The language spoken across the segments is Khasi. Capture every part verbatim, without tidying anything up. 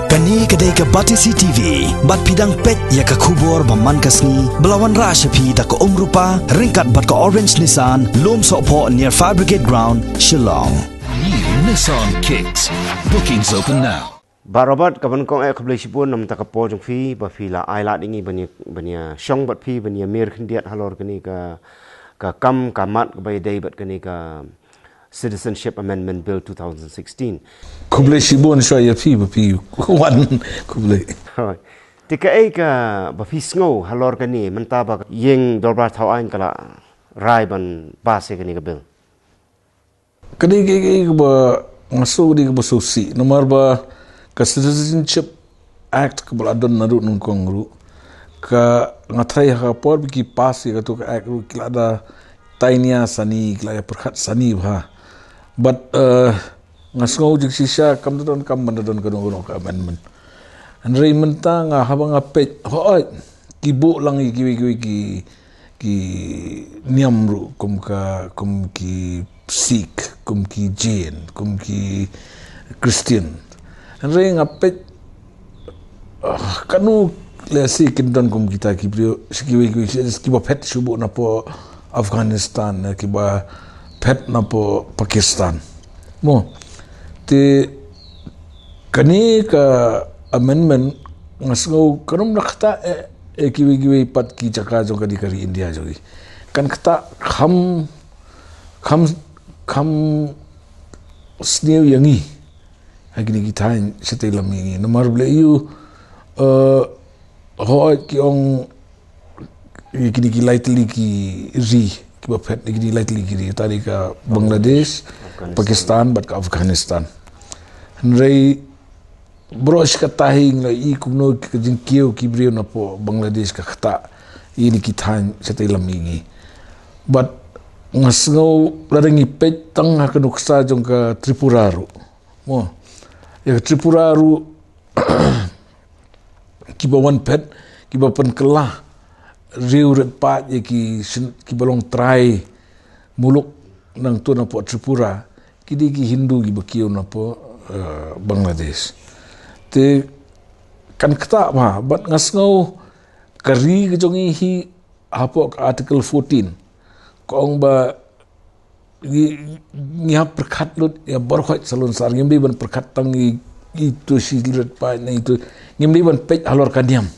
Kane ka dei ka Batesi T V, bad phi dang peit ïa ka khubor ba man ka sngi, ba la wanrah sha phi da ka Umrupa, ryngkat bad ka Orange Nissan, Lumsohphoh near Fire Brigade Ground, Shillong. New Nissan Kicks. Bookings open now. Bah Robert, kaba nyngkong eh khublei shibun namar ka por jong phi, ba phi la ai lad ïa ngi ban ïa, ban ïa shong bad phi, ban ïa mih khyndiat halor kane ka, ka kam ka mat kaba ïadei bad kane ka Citizenship Amendment Bill two thousand sixteen. Khublei shibun shuwa ïa phi ba phi wan. Khublei. Hooid. Te kaei kaba phi sngew halor kane mynta ba ka ïing dorbar thaw aiñ ka la rai ban pass ïa kane ka bill? Ka dei kaei kaei kaba nga sngew ka dei kaba sngewsih namar ba ka Citizenship Act kaba la don naduh nyngkong ruh, ka, nga tharai ha ka por ba ki pass ïa kato ka Act ruh ki la da tainia sani, ki la ïa pyrkhat sani bha. Bad, eh, nga sngew jingshisha kam da donkam ban da don kano kano ka amendment. Hynrei mynta nga, haba nga peit, hooid, ki buh lang ïa kiwei kiwei ki, ki niam ruh kum ka, kum ki Sikh, kum ki Jain, kum ki Christian. Hynrei nga peit, ah, kano lehse kin don kum kita ki briew, shi kiwei kiwei shi kiba phet shu buh napoh Afghanistan, eh, kiba phet napoh Pakistan. Mo, te kane ka amendment nga sngew kan ym da ktah eh, eh, kiwei kiwei pat ki jaka jong kane ka ri India jong ngi. Kan ktah kham, kham, kham sniew ïa ngi ha kine ki thaiñ shatei lam ïa ngi. Namar balei ïa u, eh, hooid ki ong ïa kine ki lai tylli ki ri kiba phet, ïa kine ki lai tylli ki ri, kata dei ka Bangladesh, Pakistan bad ka Afghanistan. Hynrei baroh shi katta hi ngi la ïohi kumno ka jingkiew ki briew napoh Bangladesh ka ktah ïa kine ki thaiñ shatei lam ïa ngi. Bad nga sngew lada ngi peit tang ha ka nuksa jong ka Tripura ruh. Mo, ïa ka Tripura ruh kiba wan phet, kiba pynkylla riew rit paid ïa ki syn-, kiba long trai muluk nangto napoh Tripura, ki dei ki Hindu kiba kiew napoh, eh, Bangladesh. Te kan ktah bha, bad nga sngew ka ri ka jong ngi hi hapoh ka Article fourteen ka ong ba ngi, ngi hap pyrkhat lut ïa baroh khoit salonsar, ngim dei ban pyrkhat tang ïa, ïa ito shi rit paid ne ito, ngim dei ban peit halor ka niam.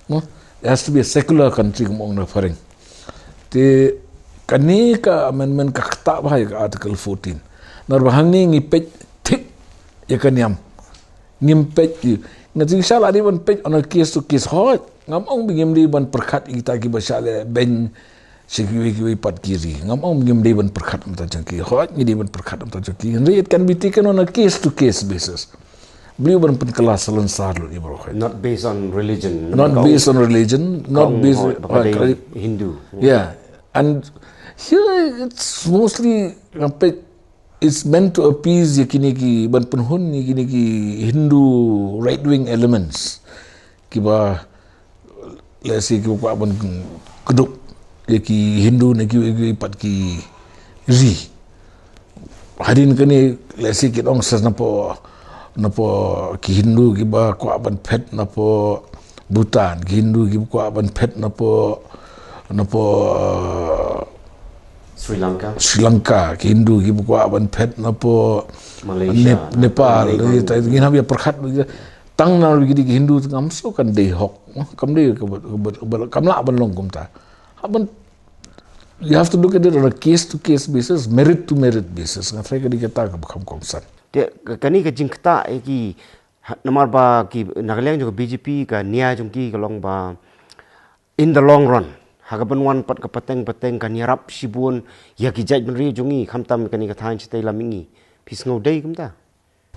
No? It has to be a secular country, kum ong na phareng. Te kane ka amendment ka ktah bha ïa ka Article fourteen. Namar ba hangne ngi peit thik ïa ka niam. Ngim peit ïa, nga jingshisha la dei ban peit on a case to case. Hooid, ngam ong ba ngim dei ban pyrkhat ïa kita kiba shah leh beiñ sha kiwei kiwei pat ki ri. Ngam ong ba ngim dei ban pyrkhat mynta jong ki. Hooid, ngi dei ban pyrkhat mynta jong ki. Hynrei it can be taken on a case to case basis. Balei ban pynkylla salonsar lut ïa baroh khoit? Not based on religion. Not based on religion, not based on, ah, Hindu. Yeah. And here it's mostly, nga peit, it's meant to appease ïa kine ki, ban pynhun ïa kine ki Hindu right wing elements kiba, let's say, kiba kwah ban kdup ïa ki Hindu ne ki, ki pat ki ri. Hadien kane, let's say, kin ong sa napoh, napoh ki Hindu kiba kwah ban phet napoh Bhutan, ki Hindu kiba kwah ban phet napoh, napoh, uh, Sri Lanka. Sri Lanka, ki Hindu kiba kwah ban phet napoh Malaysia, Nep-, Nepal, Nepal. Ngin hap ïa pyrkhat, tang na ki, ki Hindu ngam sngew kan dei hok, kam dei ka, ka, ka, kam lah ban long kumta. Hap ban, you have to look at it on a case to case basis, merit to merit basis. Nga tharai ka dei kata kaba kham kongsan. Te ka, kane ka jingktah ïa ki, ha, namar ba ki, na ka liang jong ka B J P ka nia jong ki ka long ba in the long run, ha kaban wan pat ka pateng pateng kan ïarap shibun ïa ki jaitbynriew jong ngi, khamtam kane ka thaiñ shatei lam ïa ngi. Phi sngew dei kumta?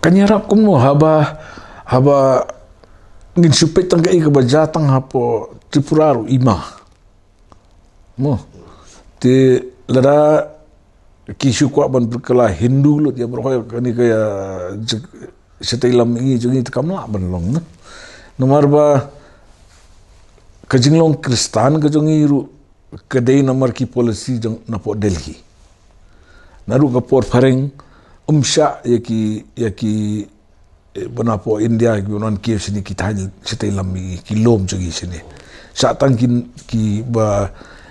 Kan ïarap kumno haba, haba ngin shu peit tang kaei kaba jia tang hapoh Tripura ruh i ma. Mo. Te lada ki shu kwah ban pynkylla Hindu lut ïa baroh kane ka ïa, shatei lam ïa ngi jong ngi te kam lah ban long, ne. Namar ba ka jinglong Khristan ka jong ngi ruh ka dei namar ki policy jong napoh Delhi. Naduh ka por phareng, ym shah ïa ki, ïa ki eh, ba na poh India, ki ba wan kiew shane, ki thaiñ shatei lam mihngi, ki lum jong ngi shane. Shah tang kin, ki ba,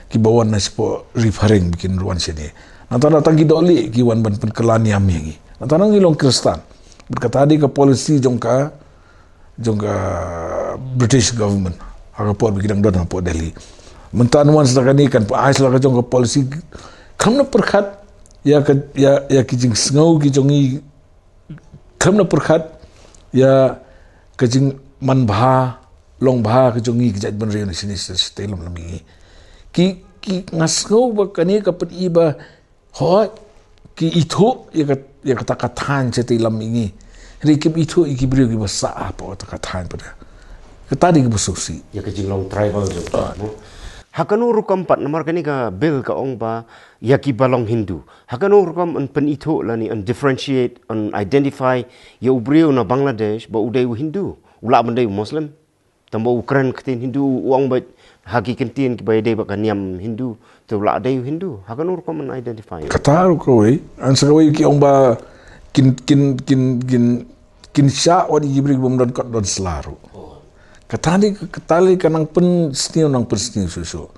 ki ba wan na shapoh Ri Phareng ba kin wan shane. Nangta na tang ki dohlieh ki wan ban pynkylla niam ïa ngi. Nangta na ngi long Khristan. Bad kata dei ka policy jong ka, jong ka British government ha ka por ba ki dang don hapoh Delhi. Mynta ngi wan sa kane, kan pynïaid sa ka jong ka policy. Khlem da pyrkhat ïa ka, ïa, ïa ki jingsngew ki jong ngi, khlem da pyrkhat ïa ka jingmanbha, longbha ka jong ngi ka jaitbynriew na shane shatei lam mihngi. Ki, ki, nga sngew ba kane ka pyni ba hooid, ki ithuh ïa ka, ïa kata ka thaiñ shatei lam mihngi. Hynrei kim ithuh ïa ki briew ki ba sah hapoh kata ka thaiñ pat. Kata dei kaba sngewsih. Ïa ka jinglong tribal jong ka, no? Ha kano rukom pat, namar kane ka bill ka ong ba ïa ki ba long Hindu. Ha kano rukom yn pynithuh lane yn differentiate, yn identify ïa u briew na Bangladesh ba u dei u Hindu, u lah ban dei u Muslim? Tangba u kren ktien Hindu, u ong ba ha ki kyntien ki ba ïadei bad ka niam Hindu, te u lah dei u Hindu. Ha kano rukom yn identify? Kata ruh kawei, ngan sa kawei, ki ong ba kin, kin, kin, kin, kin shah wat ïa ki briew ki bym don kot don sla ruh. Kata dei, kata dei ka nang pynsniew, nang pynsniew shuh shuh.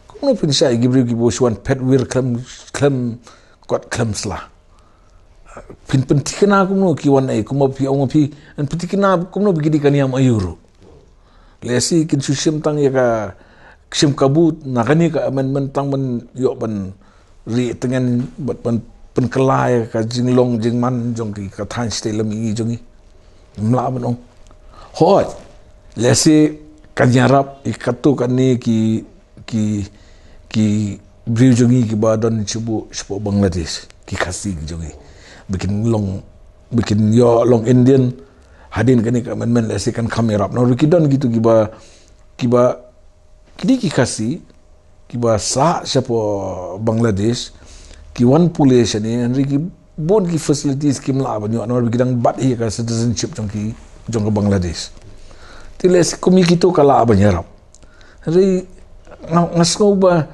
Kumno phin shah ïa ki briew ki ba shu wan phet wir khlem, khlem kot khlem sla? Phin pynthikna kumno ki wan, eh, kumba phi ong, phi, yn pynthikna kumno ba ki dei ka niam aïu ruh? Lehse kin shu shim tang ïa ka, shim kabu na kane ka amendment tang ban ïoh ban rieh tngen bad ban pynkylla ïa ka jinglong jingman jong ki, ka thaiñ shatei lam mihngi jong ngi. Ym lah ban ong. Hooid, lehse kan ïarap ïa katto katne ki, ki, ki briew jong ngi ki ba don shapoh, shapoh Bangladesh, ki Khasi ki jong ngi. Ba kin long, ba kin ïoh long Indian hadien kane ka amendment, lehse kan kham ïarap. Namar ba ki don kito ki ba, ki ba, ki dei ki Khasi, ki ba sah shapoh Bangladesh, ki wan pule shane, hynrei ki bun ki facilities kim lah ban ïoh, namar ba ki dang bat hi ka citizenship jong ki, jong ka Bangladesh. Te lehse kum ïa kito ka lah ban ïarap. Hynrei nga, nga sngew ba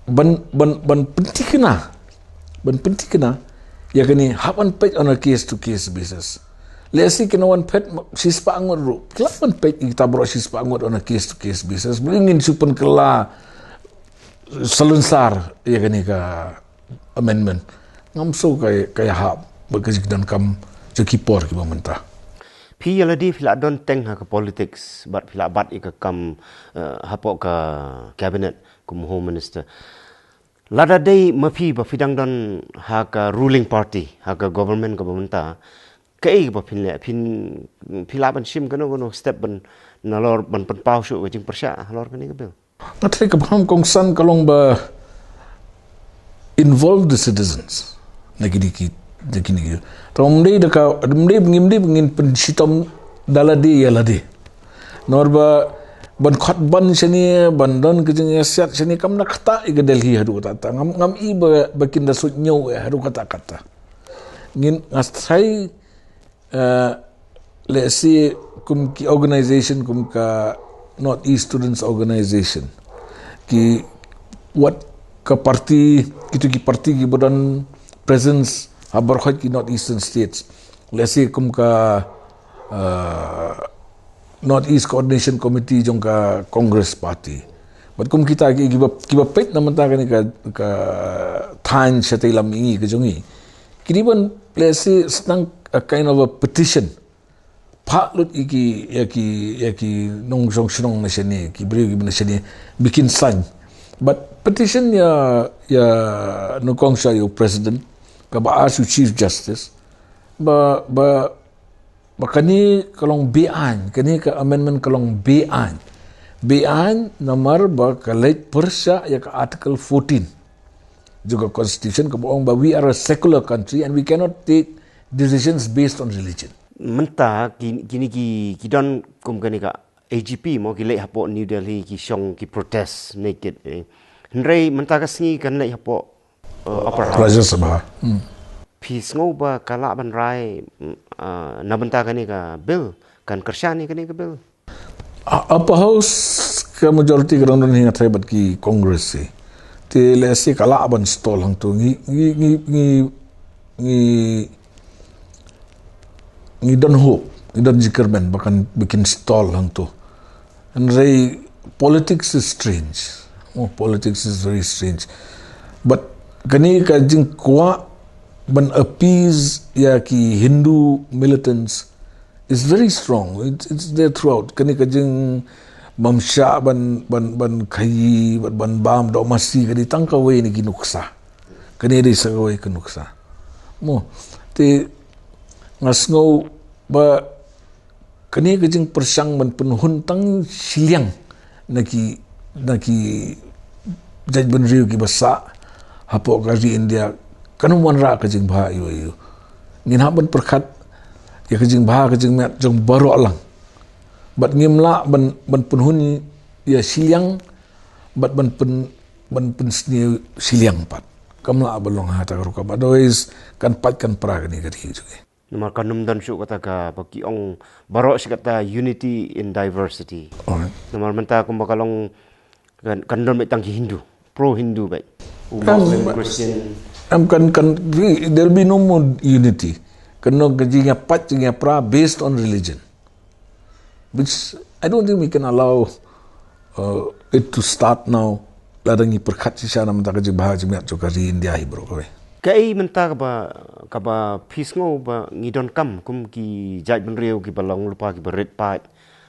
ban, ban, ban pynthikna, ban pynthikna ïa kane, hap ban peit on a case to case basis. Lehse kin wan phet shispah ngut ruh, ki lah ban peit ïa kita baroh shispah ngut on a case to case basis. Balei ngin shu pynkylla salunsar ïa kane ka amendment? Ngam sngew ka, ka ïahap bad ka jingdonkam jong ki por ki ba mynta. Phi ïa lade phi la don teng ha ka politics bad phi la bat ïa ka kam, eh, hapoh ka cabinet kum Home Minister. Lada dei ma phi ba phi dang don ha ka ruling party, ha ka government ka ba mynta, kaei kaba phin leh, phin, phi lah ban shim kano kano step ban, nalor ban pynpaw shuh ka jingpyrshah halor kane ka bill? Nga tharai kaba kham kongsan ka long ba involve the citizens na kine ki, na kine ki. Te ym dei da ka, ym dei, ngim dei ngin pynshitom da lade ïa lade. Namar ba ban khot ban shane, ban don ka jingïasiat shane, kam da ktah ïa ka Delhi haduh katta katta. Ngam, ngam i ba, ba kin da suidñiew ïa haduh katta katta. Ngin, nga tharai, eh, lehse kum ki organization kum ka North East Students Organization, ki wat ka party, kito ki party ki ba don presence ha baroh ki North Eastern States. Lehse kum ka, eh, North East Coordination Committee jong ka Congress Party. Bad kum kita ki, ki ba, ki ba peit na mynta kane ka, ka thaiñ shatei lam mihngi ka jong ngi, ki dei ban, lehse, sdang a kind of a petition. Phah lut ïa ki, ïa ki, ïa ki nongshong shnong na shane, ki briew ki ba na shane, ba kin sign. Bad petition ïa, ïa nyngkong sha ïa u president, kaba ask u Chief Justice ba, ba, ba kane ka long beaiñ, kane ka amendment ka long beaiñ. Beaiñ namar ba ka leit pyrshah ïa ka Article fourteen jong ka Constitution, kaba ong ba we are a secular country and we cannot take decisions based on religion. Mynta ki, kine ki, ki don kum kane ka A G P mo, ki leit hapoh New Delhi, ki shong, ki protest naked, eh. Hynrei mynta ka sngi kan leit hapoh, eh, Upper House. Rajya Sabha. Hmm. Phi sngew ba ka lah ban rai, mm, ah, na bynta kane ka bill, kan kyrshan ïa kane ka bill? Ah, Upper House ka majority ka dang don hi, nga tharai, bad ki Congress hi. Te lehse ka lah ban stall hangto. Ngi, ngi, ngi, ngi, ngi, ngi don hope, ngi don jingkyrmen ba kan, ba kin stall hangto. Hynrei politics is strange. Oh, politics is very strange. But kane ka jingkwah ban appease ïa ki Hindu militants is very strong. It's, it's there throughout. Kane ka jingmamsha ban, ban, ban khaïi, ban, ban bam doh masi ka dei tang kawei na ki nuksa. Kane dei sa kawei ka nuksa. Mo, te nga sngew ba kane ka jingpyrshang ban pynhun tang shiliang na ki, na ki jaitbynriew kiba sah hapoh ka ri India, kan ym wanrah ka jingbha ïa u ïa u. Ngin hap ban pyrkhat ïa ka jingbha ka jingmiat jong baroh lang. Bad ngim lah ban, ban pynhun ïa shiliang bad ban pyn, ban pynsniew shiliang pat. Kam lah ban long ha kata ka rukom. Otherwise kan pait kan pra kane ka ri jong ngi. Namar kan ym don shuh kata ka ba ki ong baroh shi katta unity in diversity. Alright. Namar mynta kumba ka long kan, kan don beit tang ki Hindu, pro Hindu beit. U Kan- Muslim, Christian. Em kan, kan, there'll be no more unity. Kan long ka jingïapait jingïapra based on religion. Which I don't think we can allow uh, it to start now. Lada ngi pyrkhat shisha na mynta ka jingbha jingmiat jong ka ri India hi baroh kawei. Kaei mynta kaba, kaba phi sngew ba ngi donkam kum ki jaitbynriew kiba long lypa kiba rit paid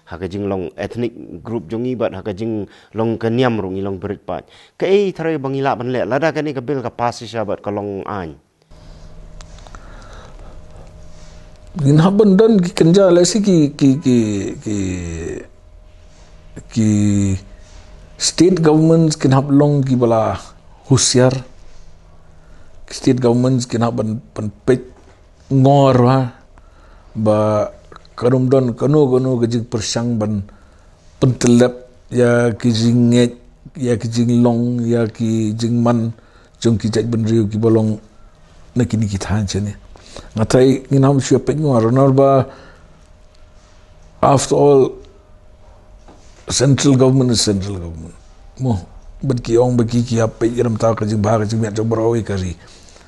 ha ka jinglong ethnic group jong ngi bad ha ka jinglong ka niam ruh ngi long ba rit paid. Kaei tharai ba ngi lah ban leh lada kane ka bill ka pass shisha bad ka long aiñ? Ngin hap ban don ki kynja lehse ki, ki, ki, ki, ki state governments kin hap long kiba la husiar. Ki state governments kin hap ban, ban peit ngor ha ba kan ym don kano kano ka jingpyrshang ban pyntyllep ïa ki jingngeit, ïa ki jinglong, ïa ki jingman jong ki jaitbynriew kiba long na kine ki thaiñ shane. Nga tharai ngin ym shu peit ngor namar ba after all central government is central government. Mo, bad ki ong ba ki, ki ïa peit ïa ka jingbha ka jingmiat jong baroh kawei ka ri.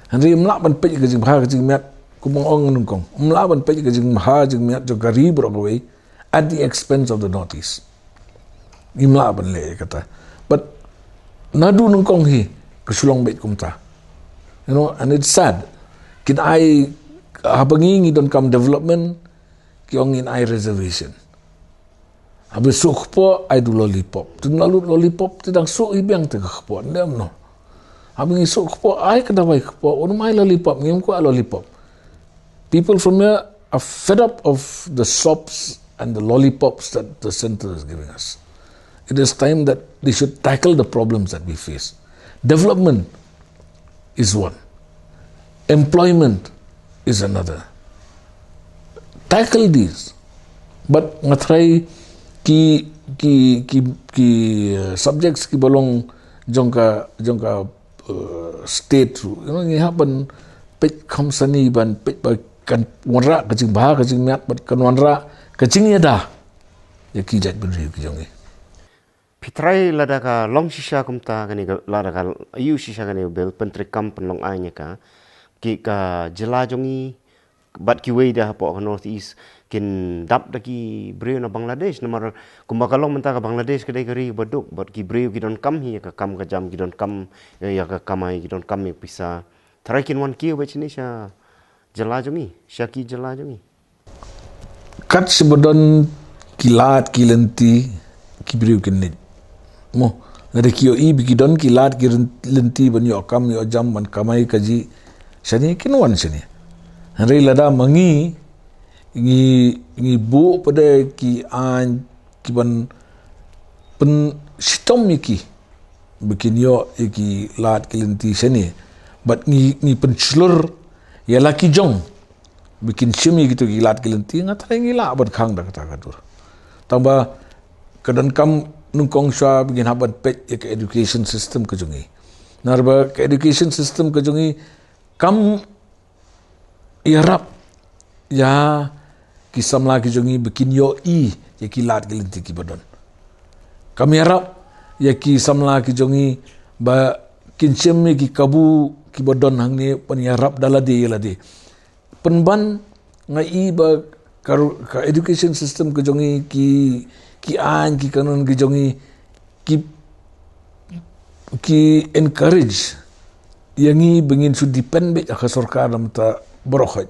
Hynrei ym lah ban peit ka jingbha ka jingmiat kumba ong nyngkong. Ym lah ban peit ka jingbha jingmiat jong ka ri baroh kawei at the expense of the Northeast. Ngim lah ban leh kata. But naduh nyngkong hi ka shu long beit kumta. You know, and it's sad. Kin ai, haba ngi, ngi donkam development, ki ong ngin ai reservation. Haba suk kpoh, ai du lollipop. Te la lut lollipop, te dang suk hi biang te ka kpoh. Ndem no. Haba ngi suk kpoh, ai ka dawai kpoh, un ym ai lollipop, ngim kwah lollipop. People from here are fed up of the sops and the lollipops that the center is giving us. It is time that they should tackle the problems that we face. Development is one. Employment is another. Tackle these. But nga tharai ki, ki, ki, ki, uh, subjects kiba long jong ka, jong ka, uh, state ruh. You know, ngi hap ban peit kham sani ban peit ba kan wanrah ka jingbha ka jingmiat bad kan wanrah ka jingïada ïa ki jaitbynriew ki jong ngi. Phi tharai lada ka long shisha kumta kane ka, lada ka ïoh shisha kane ka bill, pyntreikam pynlong aiñ ïa ka, ki ka jylla jong ngi bad kiwei de hapoh ka North East kin dap da ki briew na Bangladesh, namar kumba ka long mynta ka Bangladesh ka dei ka ri ba duk, bad ki briew ki donkam hi ïa ka kam ka jam, ki donkam ïa ka kamai, ki donkam ïa ka pisa. Tharai kin wan kiew beit shane sha jylla jong ngi, sha ki jylla jong ngi. Kat shaba don ki lad ki lynti, ki briew kin leit. Mo, lada ki ïohi ba ki don ki lad ki lynti ban ïoh kam ïoh jam ban kamai kajih shane, kin wan shane. Hynrei lada ma ngi, ngi, ngi buh pat de ki aiñ kiban pynshitom ïa ki ba kin ïoh ïa ki lad ki lynti shane. Bad ngi, ngi pynshlur ïa la ki jong ba kin shim ïa kito ki lad ki lynti, nga tharai ngi lah ban khang da kata ka dur. Tangba ka donkam nyngkong shuwa ba ngin hap ban peit ïa ka education system ka jong ngi. Namar ba ka education system ka jong ngi kam ïarap ïa ki samla ki jong ngi ba kin ïohi ïa ki lad ki lynti kiba don. Kam ïarap ïa ki samla ki jong ngi ba kin shim ïa ki kabu kiba don hangne ban ïarap da lade ïa lade. Pynban nga i ba ka, ka education system ka jong ngi, ki, ki aiñ, ki kanun ka jong ngi, ki, ki encourage ïa ngi ba ngin shu depend beit ha ka sorkar namar ta baroh khoit.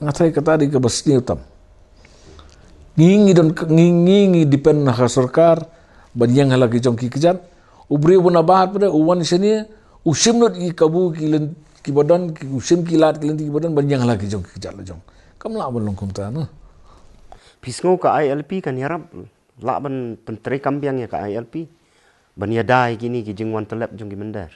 Nga tharai kata dei kaba sniew tam. Ngi, ngi don, ngi, ngi, ngi depend ha ka sorkar ban ïeng ha la ki jong ki kjat. U briew ba nabar pat u wan shane, u shim lut ki kabu ki lynti kiba don, ki, u shim ki lad ki lynti kiba don ban ïeng ha la ki jong ki kjat la jong. Kam lah ban long kumta, no? Phi sngew ka I L P kan ïarap, lah ban pyntreikam biang ïa ka I L P ban ïada ïa kine ki jingwan tyllep jong ki mynder?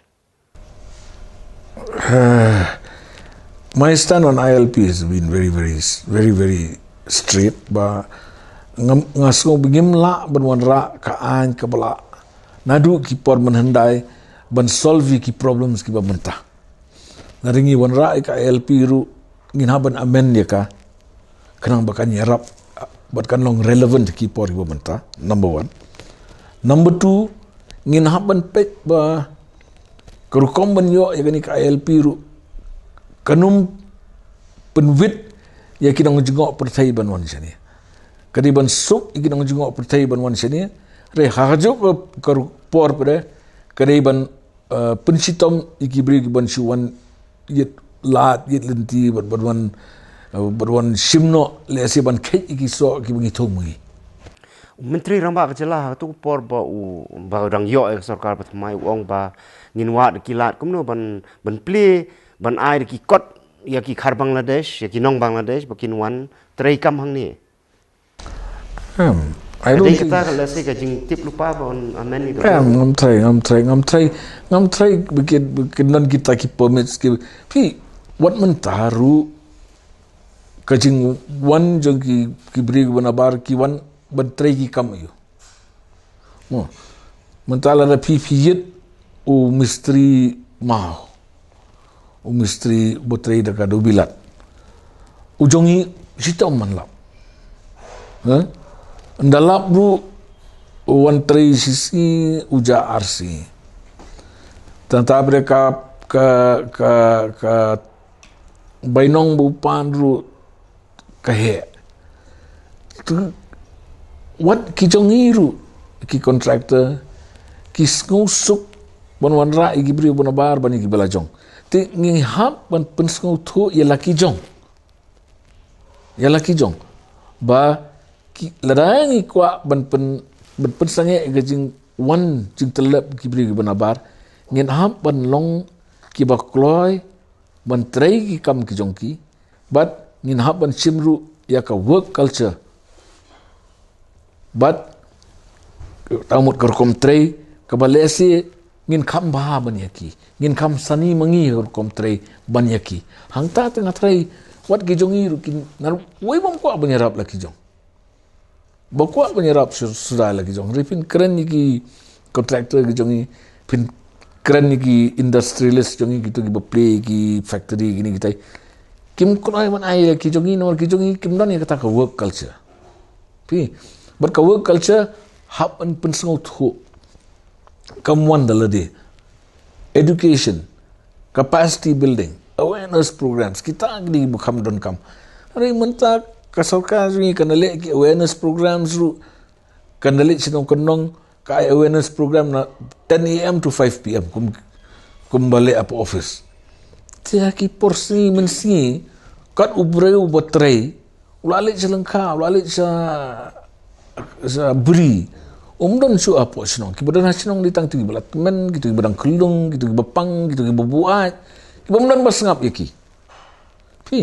My stand on I L P has been very, very, very, very straight. Ba ngam, nga sngew ba ngim lah ban wanrah ka aiñ kaba lah naduh ki por mynhyndai ban solve ïa ki problems kiba mynta. Lada ngi wanrah ïa ka I L P ruh, ngin hap ban amend ïa ka khnang ba kan ïarap bad kan long relevant ki por kiba mynta. Number one. Number two, ngin hap ban peit ba ka rukom ban ïoh ïa kane ka I L P ruh kan ym pynwit ïa ki nongjngoh pyrthei ban wan shane. Ka dei ban suk ïa ki nongjngoh pyrthei ban wan shane. Re ha kajuh ka, ka ru-, por pat ka dei ban, eh, pynshitom ïa ki briew ki ban shu wan ïit lad ïit lynti bad, bad wan, eh, bad wan shim noh lehse ban kheit ïa ki soh kiba ngi thung ma ngi. U Myntri Rangbah ka jylla ha kato ka por ba u, ba u dang ïoh ïa ka sorkar ba thymmai, u ong ba ngin wad ki lad kumno ban, ban plie, ban ai da ki kot ïa ki khar Bangladesh, ïa ki nong Bangladesh ba kin wan treikam hangne. Em, I don't think kata ka lehse ka jingtip lypa ba un amend ïa ka. Em, ngam tharai, ngam tharai, ngam tharai, ngam tharai ba kin, ba kin don kita ki permits ki. Phi, wat mynta ruh ka jingwan jong ki, ki briew ba nabar ki wan ban trei ki kam aiu. Mo. Mynta lada phi, phi ïit u mistri maw, u mistri ba trei da ka dewbilat, u jong ngi shitom man lap. Heh? Ynda lap ruh u wan trei shi sngi, u jah ar sngi. Tang ta bad ka, ka, ka, ka bainong ba u pan ruh ka heh. Te wat ki jong ngi ruh, ki contractor, ki sngewsuk ban wanrah ïa ki briew ba nabar ban ïa kiba la jong. Te ngi hap ban pynsngewthuh ïa la ki jong. Ïa la ki jong. Ba ki, lada ngi kwah ban pyn, ban pynsangeh ïa ka jingwan jingtyllep ki briew kiba nabar, ngin hap ban long kiba kloi ban trei ki kam ki jong ki, bad ngin hap ban shim ruh ïa ka work culture. Bad tang mut ka rukom trei kaba lehse ngin kham bha ban ïa ki, ngin kham sani ma ngi ka rukom trei ban ïa ki. Hangta te nga tharai wat ki jong ngi ruh kin, nga ruh wei bym kwah ban ïarap la ki jong. Ba kwah ban ïarap su-, suda la ki jong. Hynrei phin kren ïa ki contractor ki jong ngi, phin kren ïa ki industrialist jong ngi, kito kiba plie ki factory kine kitai. Kim kloi ban ai la ki jong ngi, namar ki jong ngi kim don ïa kata ka work culture. Phi, bad ka work culture hap ban pynsngewthuh. Kam wan da lade. Education, capacity building, awareness programs, kita ki dei ba kham donkam. Hynrei mynta ka sorkar jong ngi kan da leh ki awareness programs ruh, kan da leit shnong ka nong, ka ai awareness program na ten A M to five P M, kum, kumba leh hapoh office. Te ha ki por sngi mynsngi, kat u briew ba trei, u la leit sha lyngkha, u la leit sha, sha bri. Um don shuh hapoh shnong. Kiba don ha shnong dei tang kito kiba la tymmen, kito kiba dang khyllung, kito kiba pang, kito kiba buaid. Kiba ym don ba sngap ïa ki. Phi.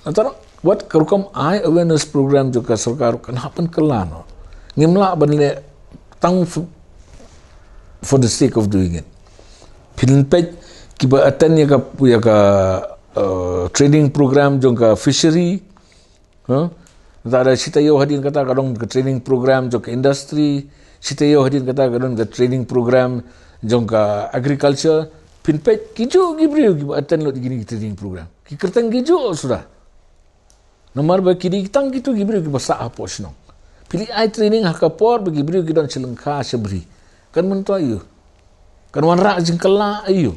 Nangta wat ka rukom ai awareness program jong ka sorkar kan hap ban kylla noh. Ngim lah ban leh tang f-, for the sake of doing it. Phin peit kiba attend ïa ka, ïa ka, uh, training program jong ka fishery. Huh? Nangta da shi taïew hadien kata ka don ka training program jong ka industry, shi taïew hadien kata ka don ka training program jong ka agriculture. Phin peit ki juh ki briew kiba attend lut ïa kine ki training program. Ki kyrteng ki juh suda. Namar ba ki dei tang kito ki briew kiba sah hapoh shnong. Phi leit ai training ha ka por ba ki briew ki don sha lyngkha sha bri. Kan myntoi aiu? Kan wanrah jingkylla aiu?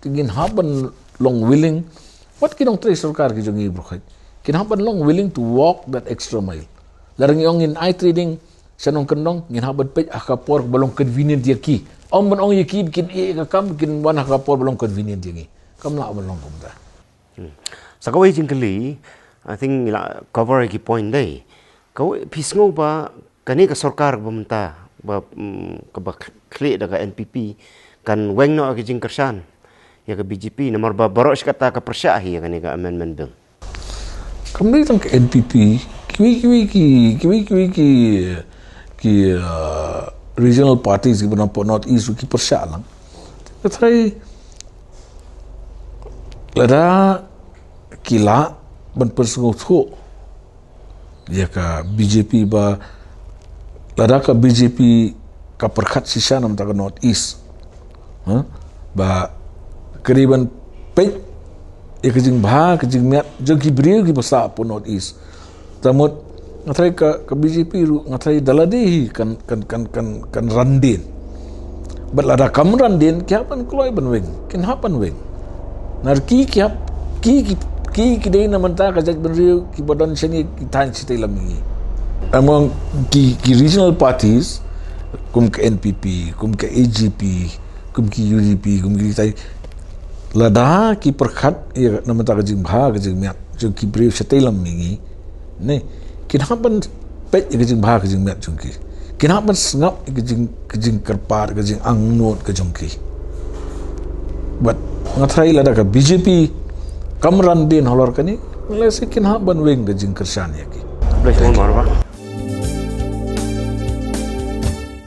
Te ngin hap ban long willing. Wat ki nongtrei sorkar ki jong ngi baroh khoit, Kin hap ban long willing to walk that extra mile. Lada ngi ong ngin ai training sha nongkyndong, ngin hap ban peit ha ka por ba long convenient ïa ki. Ym ban ong ïa ki ba kin ïeh ïa ka kam, kin wan ha ka por ba long convenient ïa ngi. Kam lah ban long kumta. Sa kawei jingkylli, I think ngi la cover ïa ki point dei. Kawei, phi sngew ba kane ka sorkar ba mynta ba, mm, kaba khlieh da ka N P P kan weng noh ïa ka jingkyrshan ïa ka B J P, namar ba baroh shi katta ka pyrshah hi ïa kane ka amendment bill. Kam dei tang ka N P P, kiwei kiwei ki, kiwei kiwei ki, ki, uh, regional parties kiba na pdeng North East ki pyrshah lang. Nga tharai lada ki lah ban pynsngewthuh ïa ka B J P ba lada ka B J P ka pyrkhat shisha namar ka North East. Ha? Ba ka dei ban peit ïa ka jingbha ka jingmiat jong ki briew kiba sah hapoh North East. Te mut nga tharai ka, ka B J P ruh nga tharai da lade hi kan, kan, kan, kan, kan ran dien. Bad lada kam ran dien ki hap ban kloi ban weng, kin hap ban weng. Namar ki, ki hap, ki, ki, ki, ki dei na mynta ka jaitbynriew kiba don shane ki thaiñ shatei lam ïa ngi. Among ki, ki regional parties kum ka N P P, kum ka A G P, kum ki U D P, kum ki tai. Lada ki pyrkhat ïa na mynta ka jingbha ka jingmiat jong ki briew shatei lam ïa ngi, ne, kin hap ban peit ïa ka jingbha ka jingmiat jong ki. Kin hap ban sngap ïa ka jing, ka jingkyrpad, ka jingangnud ka jong ki. Bad nga tharai lada ka B J P kam ran dien halor kane, lehse kin hap ban weng ka jingkyrshan ïa ki. Blei sha u Marbah.